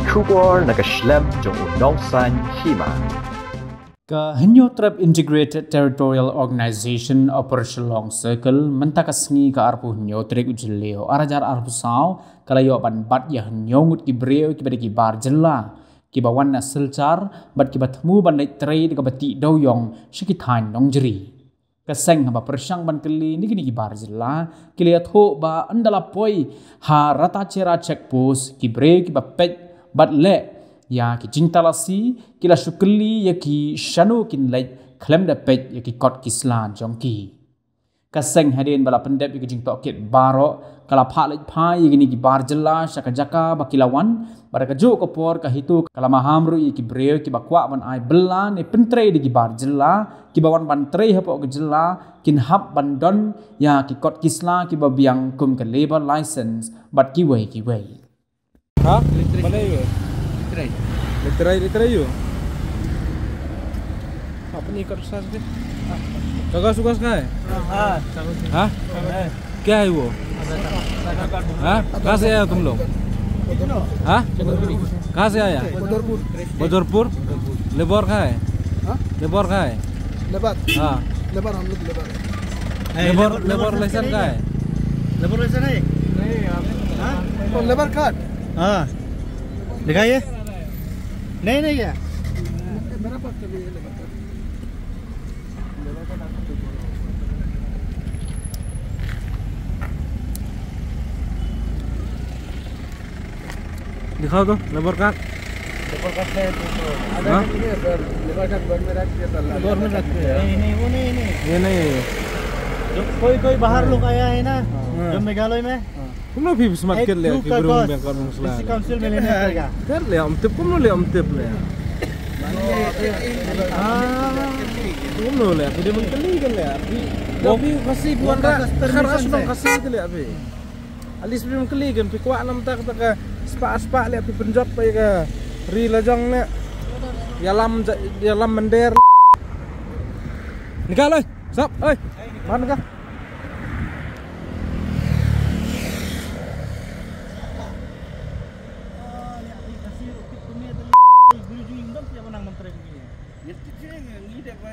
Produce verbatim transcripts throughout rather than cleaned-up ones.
Khubor na ka shlem jong u nongsan hima. Ka Hynñiewtrep Integrated Territorial Organization Upper Shillong Circle mynta ka sngi ka arphew hynñiew tarik u Jylliew ar hajar arphew saw ka la ïoh ban bat ïa hynñiew ngut ki briew kiba dei ki bar jylla kiba wan na Silchar bad kiba thmu ban leit trei da kaba tih dewiong sha ki thaiñ nongjri. Ka seng haba pyrshang ban kylli na kine ki bar jylla ki la ïathuh ba ynda la poi ha Ratacherra check post ki briew kiba peit bad leh ïa ki jingtalasi ki la shu kylli ïa ki shano kin leit khlem da peit ïa ki kot ki sla jong ki. Ka seng hadien ba la pyndep ïa ki jingtohkit baroh ka la phah leit phai ïa kine ki bar jylla sha ka jaka ba ki la wan. Bad ha kajuh ka por ka HITO ka la maham ruh ïa ki briew kiba kwah ban ai bylla ne pyntrei da ki bar jylla kiba wan ban trei hapoh ka jylla kin hap ban don ïa ki kot ki sla kiba biang kum ka labour license bad kiwei kiwei. Ha? Mana yu? Litrai. Litrai, litrai yu. Apa ni kot sas ke? Kagak suka sekali? Ha? Ha? Kya hai wo? Ha? Kahan se aaya tum log? Ha? Kahan se aaya? Badarpur. Badarpur? Labour ka hai? Ha? Labour ka hai? Labour. Ha. Labour, hum log labour hai. Labour, labour license ka hai? Labour license hai? Nahi, aap. Ha? Oh, labour card. Ha. Dikhaiye. Nahi, nahi hai. Mera paas to nahi hai labour card. दिखाओ तो लेबर कार्ड। लेबर कार्ड है तो, तो आधा दिन नहीं है सर, लेबर कार्ड घर में रख दिया था। घर में रखते हैं। नहीं, नहीं, वो नहीं, नहीं। ये नहीं है ये। जो कोई, कोई बाहर लोग आया है ना, जो मेघालय में, तुम लोग भी स्मार्ट कर ले कि ब्रो में कर मुसला। डिस्ट्रिक्ट काउंसिल में लेने पड़ेगा। कर ले, हम टिप, तुम लोग ले, हम टिप ले। तुम लोग ले, फिर हम कर ले, कर ले। वो भी खसी बोल रहा, खरा सुनो खसी के ले अभी। At least phi ym kylli kan, phi kwah namar kata ka spah spah leh, phi pynjot pat ïa ka ri la jong leh. Ïalam ja-, ïalam mynder. Nikal oi, sap oi. Man ka.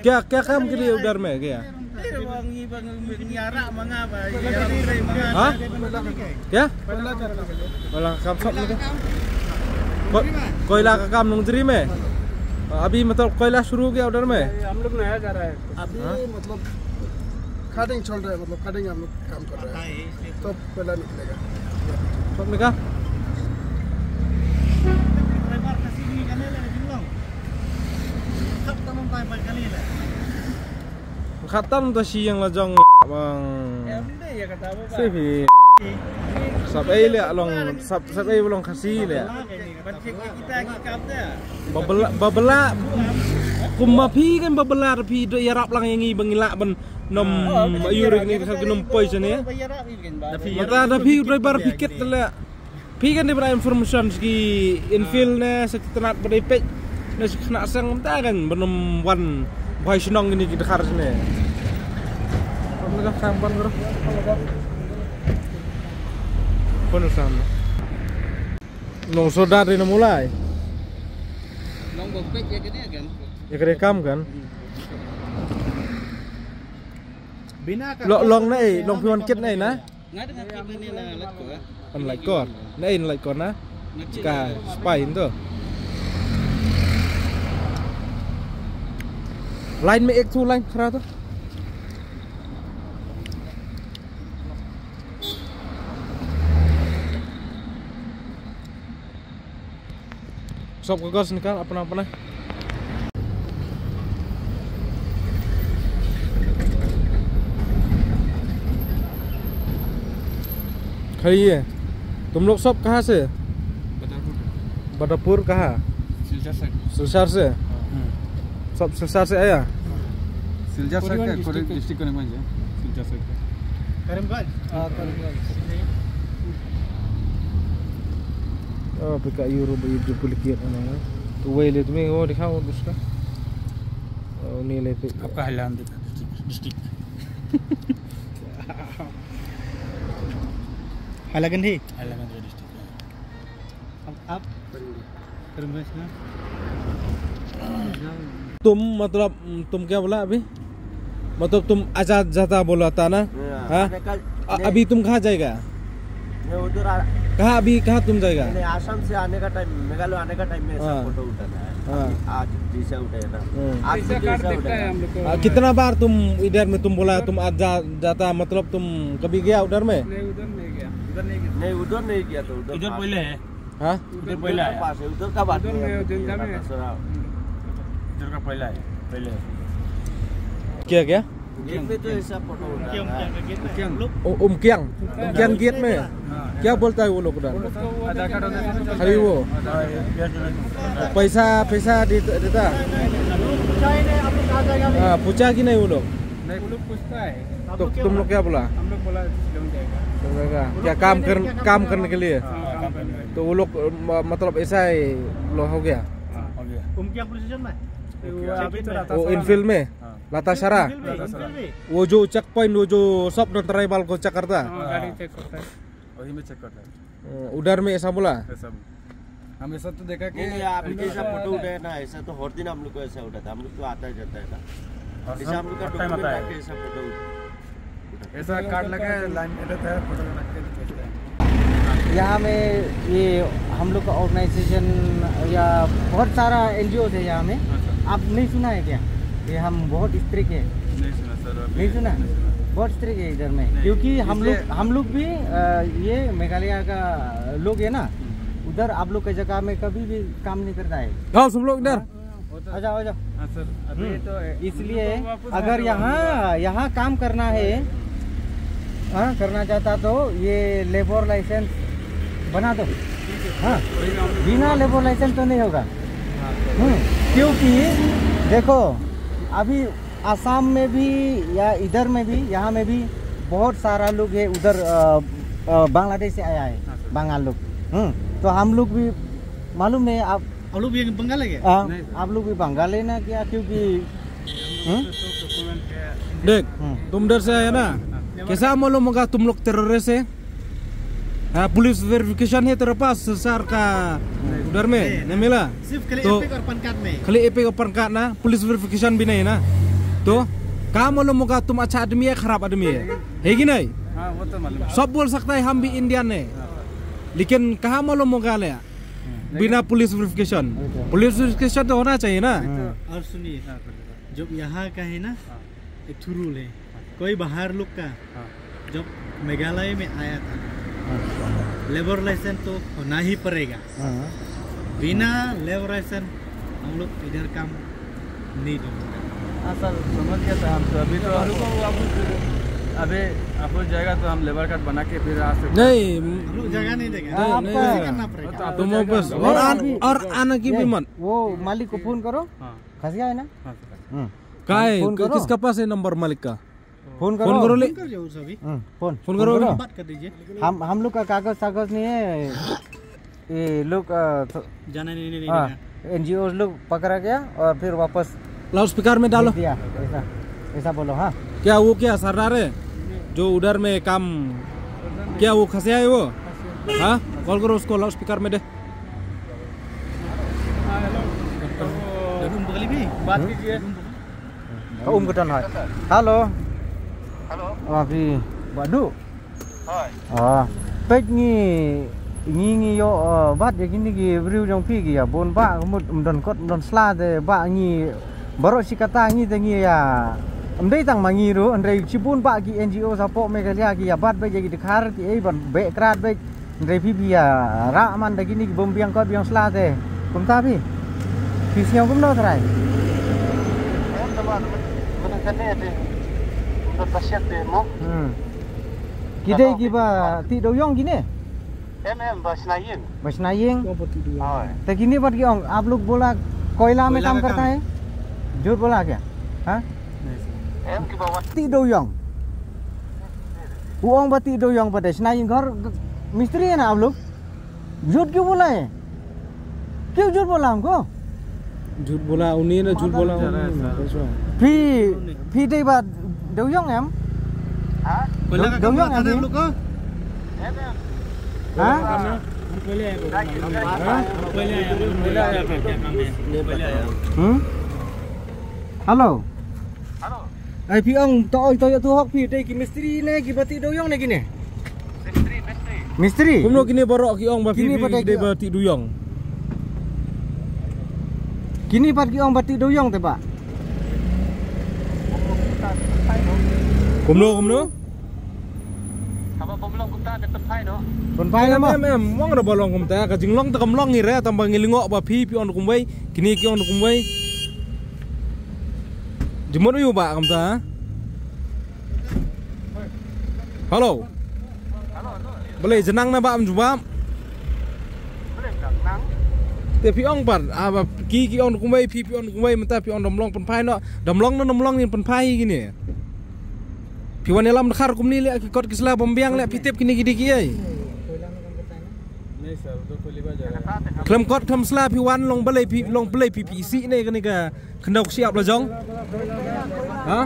क्या, क्या काम के लिए उधर में गया? हाँ? क्या? कोयला का काम सब में क्या? को-, कोयला का काम नोंगजरी में? अभी मतलब कोयला शुरू हो गया उधर में? हम लोग नया जा रहा है। अभी हाँ? मतलब cutting चल रहा है, मतलब cutting हम लोग काम कर रहा है। तो पहला निकलेगा। Pok nika? Khatan ta shi ïa la jong bang. Save. Sap ei leh long, sap, sap ei long Khasi leh. Ba bylla, ba bylla. Kumba phi kan ba bylla, phi ïarap lang ïa ngi ba ngi lah ban nym ïuh ïa kane ka sar, ka nym poi shane. Mynta da phi u driver phi kit leh. Phi kan dei ban ai information sha ki infield ne, sha ki tnat ba dei peit ne, sha ki khynnah seng, mynta kan ban nym wan bhoi shnong kine ki dkhar shane. Pon ka kham pon ka. Pon sam. Nong soda ri na mulai. Nong ba peit ïa kane kan. Ïa kane kam kan. Bina ka long na ei, long phi wan kit na ei na? Nga dang kit na ei na Laitkor. An Laitkor. Na ei na Laitkor na? Ka spy to. Line me ek thu line khara to. Sob kagaz nikal apna apna. खड़ी है। तुम लोग सब कहाँ से? बदरपुर। बदरपुर कहाँ? सिलचर side। सिलचर से? हाँ। सब सिलचर से आया? सिलचर side का, कोडरमा district। कोडरमा district है। सिलचर side का। करीमगंज? हाँ, करीमगंज। Oh, pika euro ba yu duplicate na. Tu wei le tu me, oh, dikha, oh, duska. Oh, ni le pe. आपका हैलाकंदी district, district। हैलाकंदी? हैलाकंदी district। आप तुम, मतलब, तुम क्या बोला अभी? मतलब, तुम आजाद जाता बोला था ना? हाँ। अभी तुम कहाँ जाएगा? मैं उधर आ- कहाँ, अभी कहाँ तुम जाएगा? नहीं, आसाम से आने का टाइम, मेघालय आने का टाइम में ऐसा हाँ। फोटो उठाना है। हाँ। आज जैसा उठाया ना। हाँ। आज भी जैसा उठाया। हाँ, कितना बार तुम इधर में तुम बोला तुम आज जा, जाता, मतलब, तुम कभी गया उधर में? नहीं, उधर नहीं गया। उधर नहीं गया। नहीं, उधर नहीं गया तो उधर इधर पहले है। हाँ? उधर पहला है। पास है, उधर का बात उधर नहीं है, में, उधर का में। इधर का पहला है, पहले है। क्या, क्या? गेट पे तो ऐसा फोटो उठा है। क्या? ओ, उमकियांग, उमकियांग गेट में। हाँ। क्या बोलता है वो लोग उधर? उसको वो आधार कार्ड होता है। खाली वो। हाँ, ये, ये जो है। पैसा, पैसा दे-, देता? पूछा ही नहीं, आप लोग कहाँ जाएगा अभी? हाँ, पूछा कि नहीं वो लोग? नहीं, वो लोग पूछता है। तो तुम लोग क्या बोला? हम लोग बोला, "Shillong जाएगा।" तो क्या, क्या काम कर, क्या काम करने के लिए? हाँ, काम करने के लिए। तो वो लोग, म-, मतलब, ऐसा ही लो हो गया? हाँ, हो गया। उमकियांग पुलिस स्टेशन में? वो अभी तो वो इनफील्ड में? हाँ। लातासारा? इनफील्ड में, इनफील्ड में। वो जो चेक पॉइंट, वो जो सब नॉन ट्राइबल को चेक करता? हाँ, गाड़ी चेक करता है। वही में चेक करता है। अ, उधर में ऐसा बोला? ऐसा बोला। हम ऐसा तो देखा कि नहीं, नहीं, आप ऐसा फोटो उठाए ना, ऐसा तो हर दिन हम लोग को ऐसा उठाता, हम लोग तो आता जाता है ना। और ऐसा हम लोग का हर टाइम आता है। ऐसा फोटो उठा- ऐसा कार्ड लगा है, लाइन में रहता है, फोटो लगा के खींचता है। यहाँ में ये हम लोग का ऑर्गेनाइजेशन या बहुत सारा एनजीओ है यहाँ में। अच्छा। आप नहीं सुना है क्या? ये हम बहुत स्ट्रिक्ट है। नहीं सुना सर, अभी नहीं सुना? नहीं सुना। बहुत स्ट्रिक्ट है इधर में, नहीं, क्योंकि हम लोग, हम लोग भी, अ, ये मेघालय का लोग है ना, हम्म। उधर आप लोग के जगह में कभी भी काम नहीं करता है। आओ सब लोग इधर। हाँ, वो तो आ जाओ, आ जाओ। हाँ सर, अभी हम्म। तो इसलिए तो वापस अगर यहाँ, यहाँ काम करना है, हाँ, करना चाहता तो ये लेबर लाइसेंस बना दो। हाँ, बिना लेबर लाइसेंस तो नहीं होगा। हम्म, क्योंकि देखो, अभी आसाम में भी या इधर में भी, यहाँ में भी बहुत सारा लोग है उधर, अ, अ, बांग्लादेश से आया है, हाँ, सर। बंगाल लोग। हम्म, तो हम लोग भी मालूम नहीं, आप, आप लोग भी बंगाल है क्या? हाँ, नहीं, सर। आप लोग भी बंगाल है ना क्या? क्योंकि, हम्म? देख, हम्म। तुम उधर से आया ना, कैसा मालूम होगा तुम लोग टेररिस्ट है? हाँ, पुलिस वेरिफिकेशन है तेरे पास सरकार का उधर में नहीं मिला? सिर्फ खाली तो एपिक और पन कार्ड में। खाली एपिक और पन कार्ड ना, पुलिस वेरिफिकेशन भी नहीं ना, तो कहाँ मालूम होगा तुम अच्छा आदमी है, खराब आदमी है, है कि नहीं? हाँ, वो तो मालूम है। सब बोल सकता है हम भी इंडियन है, लेकिन कहाँ मालूम होगा ले? बिना पुलिस वेरिफिकेशन। पुलिस वेरिफिकेशन तो होना चाहिए ना। और सुनिए, जब यहाँ का है ना, एक ठो रूल है, कोई बाहर लोग का जब मेघालय में आया था, लेबर लाइसेंस तो होना ही पड़ेगा। हाँ। बिना लेबर लाइसेंस हम लोग इधर काम नहीं दूंगा। हाँ सर, समझ गया था हम तो। अभी तो अभी आप लोग जाएगा तो हम लेबर कार्ड बना के फिर आ सकते हैं। नहीं, हम लोग जगह नहीं देंगे। नहीं, आपको नहीं। करना पड़ेगा। तो आप तुम लोग बस, नहीं, और आन-, अभी और आने की भी ये, मत। वो मालिक को फोन करो। हाँ। खसिया है ना? हाँ सर। हम्म। कहाँ है? फोन करो। किसका पास है नंबर मालिक का? फोन करो। फोन करो ले। फोन कर जाओ सभी। हम्म, फोन। फोन करो। फोन करो। बात कर दीजिए। हम, हम लोग का कागज सागज नहीं है। ये लोग, अ, तो, जाना नहीं, नहीं, नहीं, हाँ, नहीं। एनजीओ लोग पकड़ा गया और फिर वापस लाउडस्पीकर में डालो। भेज दिया। ऐसा, ऐसा बोलो, हाँ। क्या वो क्या सरदार है जो उधर में काम, क्या वो खसिया है वो? हाँ, कॉल करो उसको, लाउडस्पीकर में दे। हाँ, हेलो। तो, बात कीजिए। Ka um ka don hoi. Hello. Hello. Ah, phi Bah Duh. Hoi. Ah, peit ngi, ngi, ngi ïoh, ah, bat ïa kine ki briew jong phi ki ïa bun bah, ka mut ym don kot ym don sla te bah ngi baroh shi katta ngi te ngi ïa. Ym dei tang ma ngi ruh, hynrei shibun bah ki NGO shapoh Meghalaya ki ïa bat beit ïa ki dkhar ki ei ban beh krad beit. Hynrei phi phi ïa rah man da kine ki bym biang kot biang sla te. Kumta phi. Phi sngew kumno trai? Em, tama, tama, tama, kane te. Tama, tama, siat te mo. Hmm. Ki dei kiba tih dewiong kine? Em, em, ba shna ïing. Ba shna ïing? Hoi. Te kine pat ki ong, "Aap log bola koila mein kaam karta hai?" Jhut bola kya? Ha? Em, kiba wat. Tih dewiong. U ong ba tih dewiong pat de shna ïing ghor mistri hai na aap log? Jhut kyun bola hai? Kyun jhut bola humko? Jhut bola, uni na jhut bola. Phi, phi dei ba dewiong em? Ha? Dewiong em phi? Ha? Hmm? Hello. Ai phi ong to oi to ïa tu hok phi dei ki mistri ne ki bati do yong ne kine. Mistri. Kumno kine baroh ki ong ba phi dei bati do yong. Kine pat ki ong bati do yong te ba. Kumno kumno. Haba bom long kumta da tep phai no. Pynphai na mo. Em em mong da ba long kumta ka jinglong ta kam long ngi re tamba ngi lingo ba phi phi on kumwei kini ki on kumwei. Jimon uyu ba kumta. Hello. Balei jenang na ba am jubab. Te phi ong pat ah ba ki ki on kumwei phi phi on kumwei mynta phi on dom long pynphai no dom long no dom long ni pynphai kini. Phi wan ïalam dkhar kumni le ki kot ki sla bom biang le phi tip kini ki dei ki ei. Khlem kot khlem sla phi wan long balei phi long balei phi phi isi ne kani ka khyndau ksiap la jong. Ha?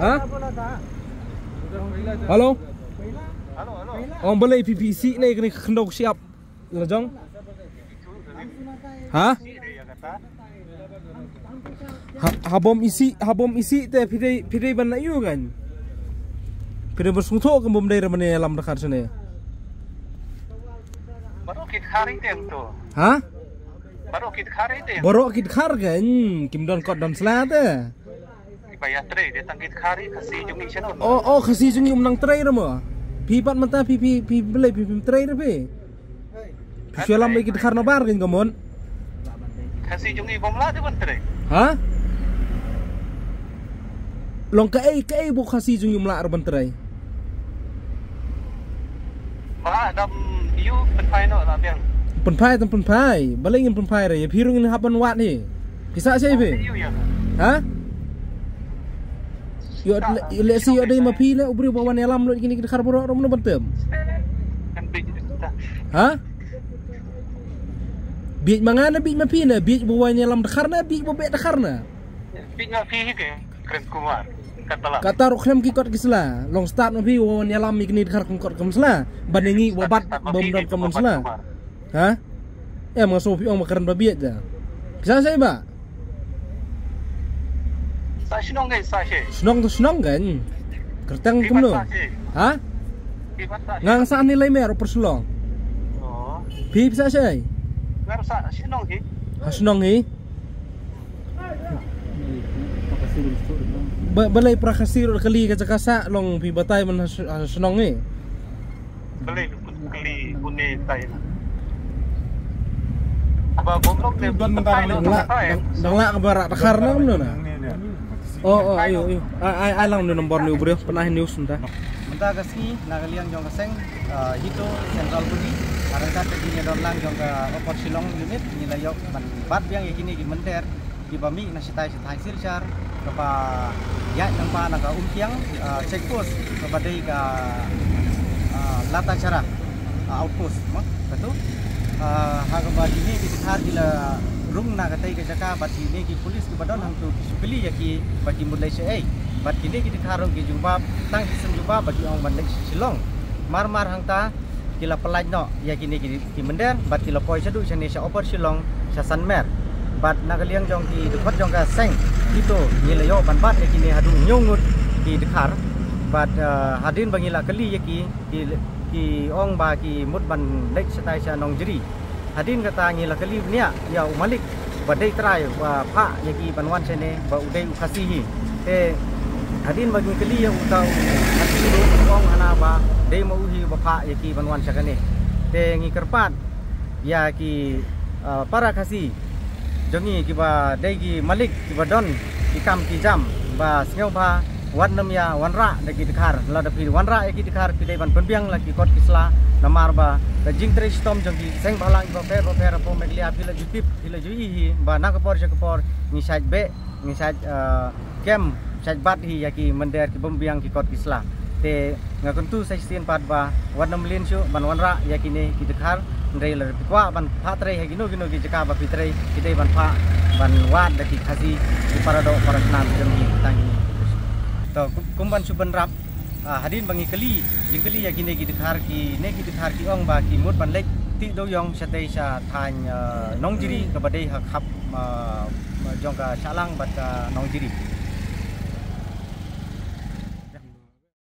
Ha? Hello. Ong balei phi phi isi ne kani ka khyndau ksiap la jong. Ha? Ha bom isi ha bom isi te phi dei phi dei ban na yu kan. Phi dei bos ngutho kan bom dei ramane lam dakar sene. Baru kit khari tem tu. Ha? Baru kit khari tem. Baru kit khar kan kim don kot don sla te. Ba ïa trei de tang kit khari khasi jong i shalon. Oh oh khasi jong i um nang trei ramo. Phi pat mata phi phi phi belai phi phi trei re phi. Phi shuwa lam ïa ki dkhar na bar kan ka mon. Khasi jong i bom la de ban trei. Ha? Long kaei kaei bu khasi jong i um la re ban trei. Ba dam yu pynphai no la biang. Pynphai tam pynphai. Balei ngin pynphai re ïa phi rung ngin hap ban wad hi. Pisa sei phi. Ha? Yo le si yo dei ma phi le ubri ba wan ïalam lo kini ki dkhar bro rom no bantem. Ha? Biej ma nga na biej ma phi na biej ba wan ïalam dkhar na biej ba bek dkhar na. Biej ma phi hi ke kren kumar. Kata ru khlem ki kot ki sla long start ma phi wan ïalam kini dkhar kum kot kum sla. Ban ngi wa bat bom dam kum sla. Ha? Em nga so phi ong ma kren ba biej da. Pisa sei ba. Sa shnong kan sa she. Shnong tu shnong kan. Kerteng kumno. Ha? Ngang sa ni lai mer upper shlong. Oh. Phi pisa she. Ngar sa shnong hi. Ha shnong hi. Ba balai pra khasi ro kali ka jaka sa long phi batai man ha shnong hi. Balai kali une tai na. Ba bom lok ne ban ban ban. Dang la ka barak dkhar na kumno na. Oh oh ayo ayo. Ai ai lang ne nombor ni ubre pernah news nta. Mynta ka sngi na ka liang jong ka seng Hito Central Body arangkat ka jingïadon lang jong ka Upper Shillong Unit ngi la ïoh ban bat biang ïa kine ki mynder kiba mih na shatai shatai Silchar kaba ïaid nangpa na ka Umkiang check post kaba dei ka Latachara outpost mo katu ha kaba kine ki dkhar ki la rung na katei ka jaka bad kine ki pulis kiba don hangtu ki shu kylli ïa ki ba ki mut lei shaei bad kine ki dkhar ruh ki jubab tang ki seng jubab ba ki ong ban leit sha Shillong. Mar mar hangta ki la pyllait noh ïa kine ki mynder bad ki la poi shaduh shane sha Upper Shillong sha Sanmer. Bad na ka liang jong ki dkhot jong ka seng Hito ngi la ïoh ban bat ïa kine haduh hynñiew ngut ki dkhar bad hadien ba ngi la kylli ïa ki ki ong ba ki mut ban leit shatai sha Nongjri. Hadien kata ngi la kylli bniah ïa u malik ba dei trai ba phah ïa ki ban wan shane ba u dei u Khasi hi. Te hadien ba ngi kylli ïa uta u Khasi ruh u ong hana ba dei ma u hi ba phah ïa ki ban wan sha kane. Te ngi kyrpad ïa ki para Khasi jong ngi kiba dei ki malik kiba don ki kam ki jam ba sngewbha wat nym ïa wanrah da ki dkhar. Lada phi wanrah ïa ki dkhar phi dei ban pynbiang la ki kot ki sla namar ba ka jingtrei shitom jong ki seng bhalang kiba pher ba pher hapoh Meghalaya phi la ju tip phi la ju i hi ba na ka por sha ka por ngi shait beh ngi shait kem shait bat hi ïa ki mynder ki bym biang ki kot ki sla. Te nga kyntu sa shisien pat ba wat nym lin shuh ban wanrah ïa kine ki dkhar hynrei lada phi kwah ban phah trei ha kino kino ki jaka ba phi trei phi dei ban phah ban wad da ki Khasi ki para doh para snam jong ngi tang kine. To kum ban shu bynrap Ah, hadien ba ngi kylli, jingkylli ïa kine ki dkhar ki, ne ki dkhar ki ong ba ki mut ban leit tih dewiong shatei sha thaiñ, ah, Nongjri kaba dei ha khap, ah, jong ka Shahlang bad ka Nongjri.